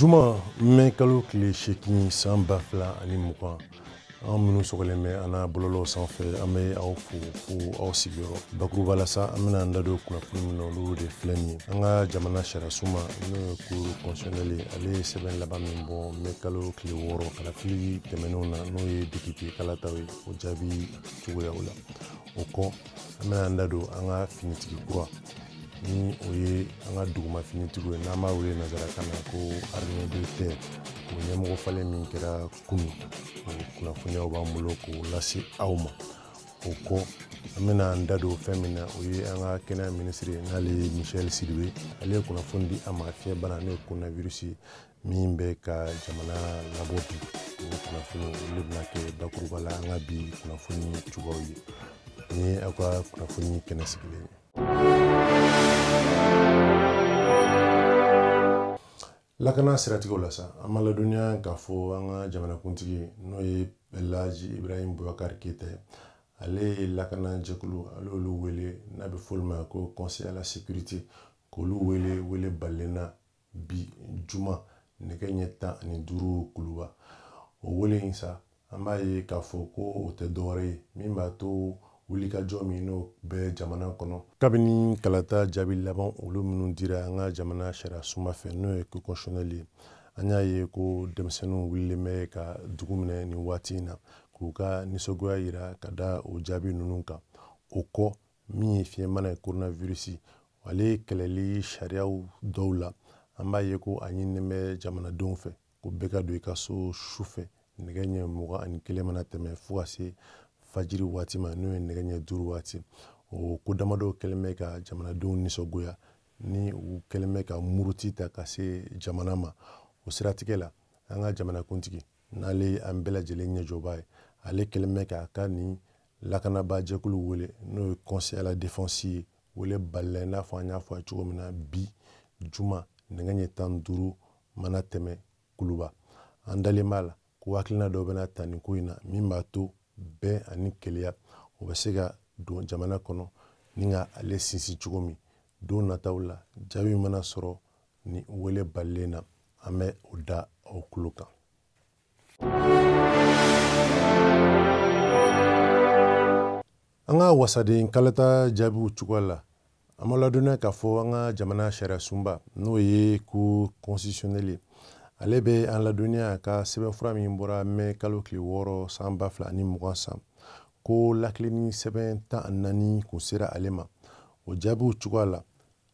Juma mɛ kalo tile 8 san 2020, an minnu sɔgɔlen bɛ an n'a bɔlɔlɔw sanfɛ, an bɛ aw fo fo aw sigiyɔrɔ. Bakuruba la sa, an bɛna an da don kunnafoni min na, olu de filɛ nin ye. An ka jamana sariyasunba, n'o ye cour constitutionnelle ye, ale ye sɛbɛn laban min bɔ mɛ kalo tile 6 kalafili tɛmɛnenw na, n'o ye député kalataw ye, o jaabi cogoyaw la. O kɔ, an bɛna an da don an ka finitigi kura, ni o ye an ka duguma finitigiw ye, n'an b'a wele nanzarakan na ko armée de terre, o ɲɛmɔgɔ falen min kɛra kunun, o kunnafoniyaw b'an bolo k'o lase aw ma. O kɔ, an bɛna an da don fɛn min na, o ye an ka kɛnɛya minisiri ye, n'ale ye Michel Sidibe, ale ye kunnafoni di an ma fiɲɛbana, n'o ye coronavirus ye, min bɛ ka jamana labɔ bi. O kunnafoni olu de bɛna kɛ bakuruba la an ka bi kunnafoni cogoyaw ye. Nin ye aw ka kunnafoni kɛnɛ sigilen ye. Lakana siratigɛw la sa, an ma ladɔnniya k'a fɔ an ka jamanakuntigi, n'o ye Elhaji Ibrahim Boubacar Keïta ye, ale ye lakana jɛkulu, ale y'olu wele, n'a bɛ fɔ olu ma ko conseil à la sécurité, k'olu wele wele balen na bi juma nɛgɛ ɲɛ 15 Kuluba. O wele in sa, an b'a ye k'a fɔ ko o tɛ dɔwɛrɛ ye min b'a to wulikajɔ min n'o bɛ jamana kɔnɔ kabini kalata jaabi laban olu minnu dira an ka jamana sariya sunba fɛ, n'o ye cour constitutionnelle ye. An y'a ye ko denmisɛnninw wulilen bɛ ka dugu minɛ nin waati in na, k'u ka nisɔngoya yira ka da o jaabi ninnu kan. O kɔ, min ye fiɲɛbana ye, coronavirus, ale kɛlɛli sariyaw dɔw la, an b'a ye ko a ɲininen bɛ jamanadenw fɛ ko bɛɛ ka don i ka so su fɛ nɛgɛ ɲɛ 21 mana tɛmɛ fo ka se fajiri waati ma, n'o ye nɛgɛ ɲɛ 5 waati. O ko damadɔ kɛlen bɛ ka jamanadenw nisɔngoya, ni u kɛlen bɛ ka muruti ta ka se jamana ma. O siratigɛ la, an ka jamanakuntigi, n'ale ye an bɛɛ lajɛlen ɲɛjɔba ye, ale kɛlen bɛ k'a ka nin lakanabaa jɛkulu wele, n'o ye conseil à la défense ye, wele balila i n'a fɔ an y'a fɔ a ye cogo min na bi juma nɛgɛ ɲɛ 15 mana tɛmɛ Kuluba. An dalen b'a la ko hakilina dɔw bɛna ta nin ko in na, min b'a to bɛn ani kelenya o bɛ se ka don jamana kɔnɔ ni ka ale sinsin cogo min don nataw la. Jaabi mana sɔrɔ ni wele balilen na, an bɛ o da aw tulo kan. An ka wasaden kalata jaabiw cogoya la, an b'a ladɔnniya k'a fɔ an ka jamana sariya sunba, n'o ye cour constitutionnelle ye, ale bɛ an ladɔnniya ka sɛbɛnfura min bɔra mɛ kalo tile 6 san 2020 san, ko lakilenni sɛbɛn 14 kun sera ale ma. O jaabiw cogoya la,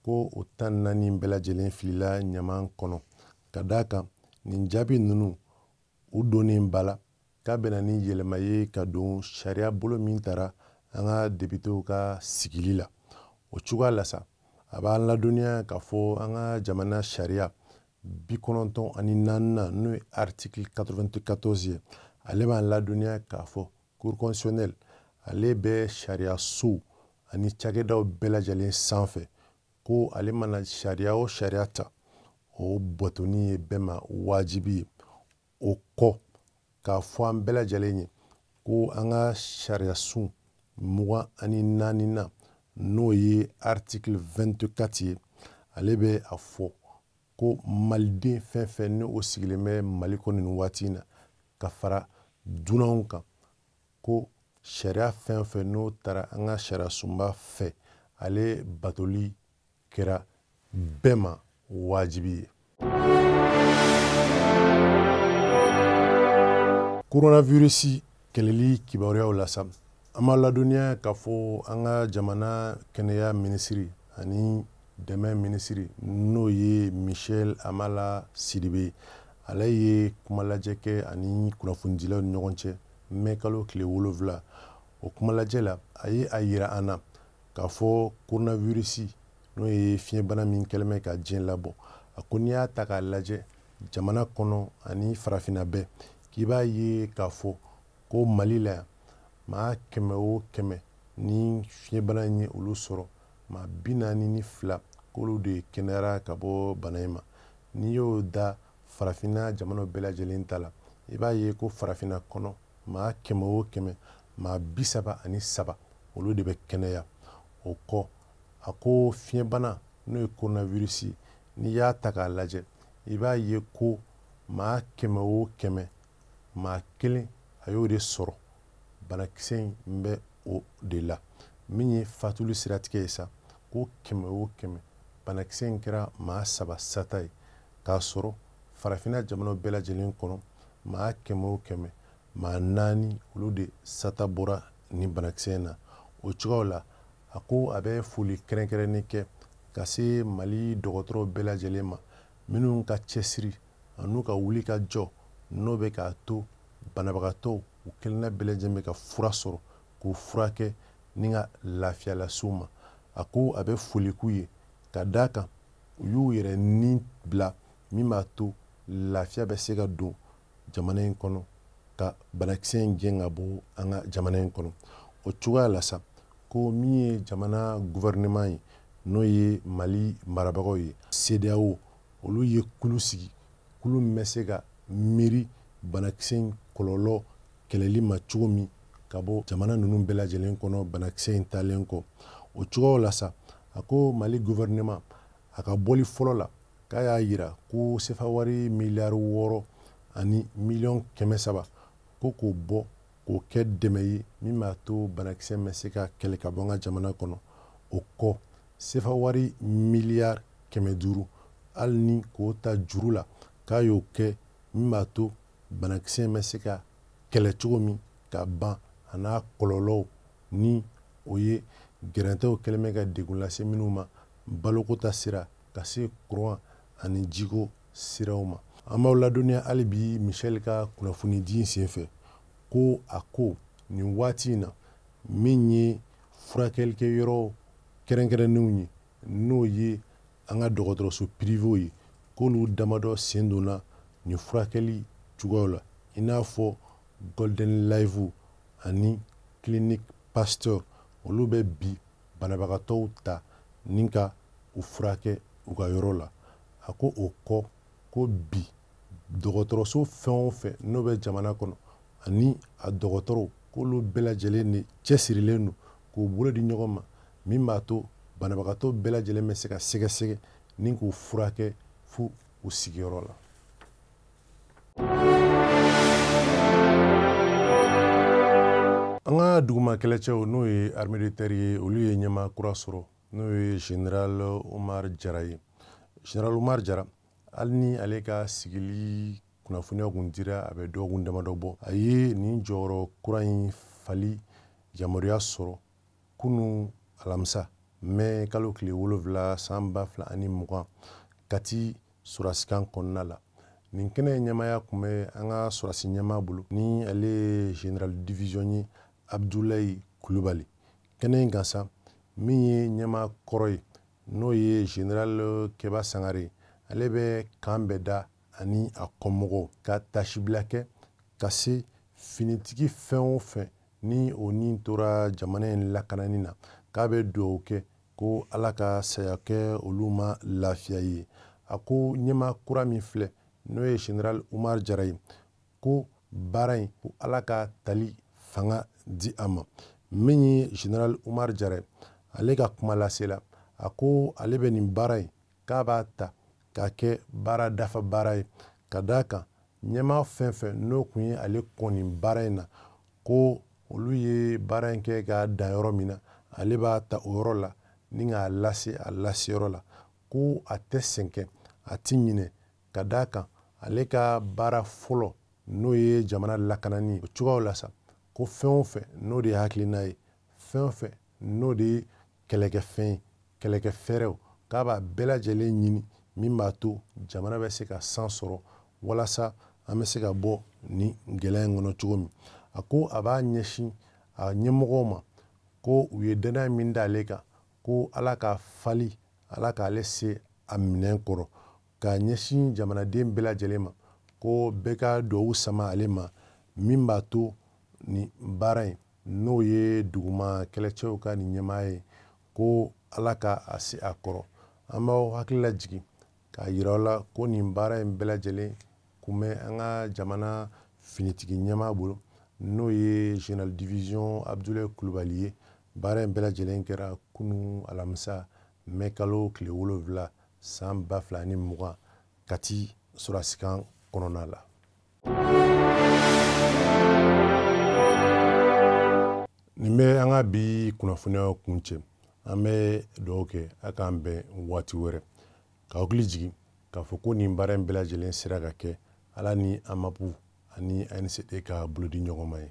ko o 14 bɛɛ lajɛlen filila ɲaman kɔnɔ, ka d'a kan nin jaabi ninnu u donnen ba la k'a bɛna ni yɛlɛma ye ka don sariya bolo min tara an ka depitew ka sigili la. O cogoya la sa, a b'an ladɔnniya k'a fɔ an ka jamana sariya 94nan, n'o ye article 94 ye, ale b'an ladɔnniya k'a fɔ cour constitutionnelle ale bɛ sariya sow ani cakɛdaw bɛɛ lajɛlen sanfɛ, ko ale mana sariya o sariya ta, o batoni ye bɛɛ ma wajibi ye. O kɔ, k'a fɔ an bɛɛ lajɛlen ye ko an ka sariya sun 24nan, n'o ye article 24 ye, ale bɛ a fɔ ko maliden fɛn fɛn ni o sigilen bɛ Mali kɔnɔ nin waati in na, ka fara dunanw kan, ko sariya fɛn fɛn n'o taara an ka sariya sunba fɛ, ale batoli kɛra bɛɛ ma wajibi ye. Coronavirus kɛlɛli kibaruyaw la sa, an b'a ladɔnniya k'a fɔ an ka jamana kɛnɛya minisiri ani dɛmɛ minisiri, n'o ye Michel Hamala Sidibe, ale ye kumalajɛ kɛ ani kunnafonidilaw ni ɲɔgɔn cɛ mɛ kalo tile 7. O kumalajɛ la, a ye a yira an na k'a fɔ coronavirus, n'o ye fiɲɛbana min kɛlen bɛ ka diɲɛ labɔ, a ko n'i y'a ta k'a lajɛ jamana kɔnɔ ani farafinna bɛɛ, k'i b'a ye k'a fɔ ko Mali la yan, maa 100 o 100 ni fiɲɛbana in ye olu sɔrɔ, maa 42 k'olu de kɛnɛyara ka bɔ bana in ma. N'i y'o da farafinna jamanaw bɛɛ lajɛlen ta la, i b'a ye ko farafinna kɔnɔ maa 100 o 100, maa 33 olu de bɛ kɛnɛya. O kɔ, a ko fiɲɛbana, n'o ye coronavirus ye, n'i y'a ta k'a lajɛ, i b'a ye ko maa 100 o 100, maa 1 a y'o de sɔrɔ. Banakisɛ in bɛ o de la. Min ye fatuli siratigɛ ye sa, ko 100 o 100, banakisɛ in kɛra maa 3 sata ye. K'a sɔrɔ farafinna jamanaw bɛɛ lajɛlen kɔnɔ, maa 100 o 100, maa 4 olu de sata bɔra nin banakisɛ in na. O cogoyaw la, a ko a bɛ foli kɛrɛnkɛrɛnnen kɛ ka se Mali dɔgɔtɔrɔw bɛɛ lajɛlen ma, minnu ka cɛsiri an'u ka wuli ka jɔ, n'o bɛ k'a to banabagatɔw u kelenna bɛɛ lajɛlen bɛ ka fura sɔrɔ k'u furakɛ ni ka lafiya lase u ma. A ko a bɛ foli k'u ye ka d'a kan u y'u yɛrɛ ni bila min b'a to lafiya bɛ se ka don jamana in kɔnɔ, ka banakisɛ in gɛn ka bɔ an ka jamana in kɔnɔ. O cogoya la sa, ko min ye jamana gouvernement ye, n'o ye Mali marabagaw ye, CEDEAO, olu ye kulu sigi, kulu min bɛ se ka miiri banakisɛ in kɔlɔlɔ kɛlɛli ma cogo min ka bɔ jamana ninnu bɛɛ lajɛlen kɔnɔ banakisɛ in taalen kɔ. O cogoyaw la sa, a ko Mali gouvernement a ka bɔli fɔlɔ la, k'a y'a yira ko sefa wari miliyari 6 ani miliyɔn 300 ko k'o bɔ k'o kɛ dɛmɛ ye min b'a to banakisɛ bɛ se ka kɛlɛ ka bɔ an ka jamana kɔnɔ. O kɔ, sefa wari miliyari 500 hali ni k'o ta juru la, k'a y'o kɛ min b'a to banakisɛ bɛ se ka kɛlɛ cogo min ka ban a n'a kɔlɔlɔw, ni o ye gɛrɛntɛw kɛlen bɛ ka degun lase minnu ma baloko ta sira ka se kuran ani jiko siraw ma. An b'aw ladɔnniya hali bi Michel ka kunnafonidi in senfɛ ko a ko nin waati in na min ye furakɛlikɛyɔrɔ kɛrɛnkɛrɛnnenw ye, n'o ye an ka dɔgɔtɔrɔso pirivew ye, k'olu damadɔ sen donna nin furakɛli cogoyaw la, i n'a fɔ Golden Life ani Clinique Pasteur. Olu bɛ bi banabagatɔw ta ni ka u furakɛ u ka yɔrɔ la. A ko o kɔ ko bi dɔgɔtɔrɔso fɛn o fɛn n'o bɛ jamana kɔnɔ ani a dɔgɔtɔrɔw, k'olu bɛɛ lajɛlen de cɛsirilen don k'u bolo di ɲɔgɔn ma, min b'a to banabagatɔ bɛɛ lajɛlen bɛ se ka sɛgɛsɛgɛ ni k'u furakɛ fo u sigiyɔrɔ la. An ka duguma kɛlɛcɛw, n'o ye armée de terre ye, olu ye ɲɛmaa kura sɔrɔ, n'o ye Général Umar Jara ye. Général Umar Jara, hali ni ale ka sigili kunnafoniya kun dira a bɛ dɔgɔkun damadɔ bɔ, a ye nin jɔyɔrɔ kura in fali yamaruya sɔrɔ kunu alamisa mɛ kalo tile 7 san 2020 Kati sɔrɔsikan kɔnɔna la. Nin kɛnɛ ɲɛmaaya kun bɛ an ka sɔrɔsi ɲɛmaa bolo, ni ale ye général division ye Abdoulaye Kulubali. Kɛnɛ in kan sa, min ye ɲɛmaa kɔrɔ ye, n'o ye général Keba Sangare, ale bɛ kan bɛɛ da ani a kɔmɔgɔw ka tasibila kɛ ka se finitigi fɛn o fɛn ni o ni tora jamana in lakanani na, k'a bɛ dugawu kɛ ko Ala ka saya kɛ olu ma lafiya ye. A ko ɲɛmaa kura min filɛ, n'o ye général Umar Jara ye, ko baara in ko Ala ka tali fanga di a ma. Min ye général Umar Jara ye, ale ka kuma lase la, a ko ale bɛ nin baara in k'a b'a ta k'a kɛ baara dafa baara ye, ka d'a kan ɲɛmaa fɛn fɛn n'o kun ye ale kɔn nin baara in na, ko olu ye baara in kɛ k'a dan yɔrɔ min na, ale b'a ta o yɔrɔ la ni k'a lase a laseyɔrɔ la, ko a tɛ sɛgɛn, a ti ɲinɛ, ka d'a kan ale ka baara fɔlɔ n'o ye jamana lakanani ye. O cogoyaw la sa, ko fɛn o fɛn n'o de ye hakilina ye, fɛn o fɛn n'o de ye kɛlɛkɛfɛn ye, kɛlɛkɛfɛɛrɛw, k'a b'a bɛɛ lajɛlen ɲini min b'a to jamana bɛ se ka san sɔrɔ walasa an bɛ se ka bɔ nin gɛlɛya in kɔnɔ cogo min. A ko a b'a ɲɛsin a ɲɛmɔgɔw ma ko u ye danaya min da ale kan, ko Ala ka fali, Ala k'ale se a minɛn kɔrɔ, k'a ɲɛsin jamanaden bɛɛ lajɛlen ma, ko bɛɛ ka duwawu sama ale ma, min b'a to nin baara in, n'o ye duguma kɛlɛcɛw ka nin ɲɛmaa ye, ko Ala ka a se a kɔrɔ. An b'aw hakili lajigin k'a yira aw la ko nin baara in bɛɛ lajɛlen kun bɛ an ka jamana finitigi ɲɛmaa bolo, n'o ye général division Abdoulaye Kulubali ye. Baara in bɛɛ lajɛlen kɛra kunu alamisa mɛ kalo tile 7 san 2020 Kati sɔrɔdasikan kɔnɔna la. Nin bɛ an ka bi kunnafoniyaw kuncɛ. An bɛ dugawu kɛ a k'an bɛn waati wɛrɛ, ka hakili jigin k'a fɔ ko nin baara in bɛɛ lajɛlen sera ka kɛ Ala ni AMAP ani ANCD ka bolodi ɲɔgɔn ma ye.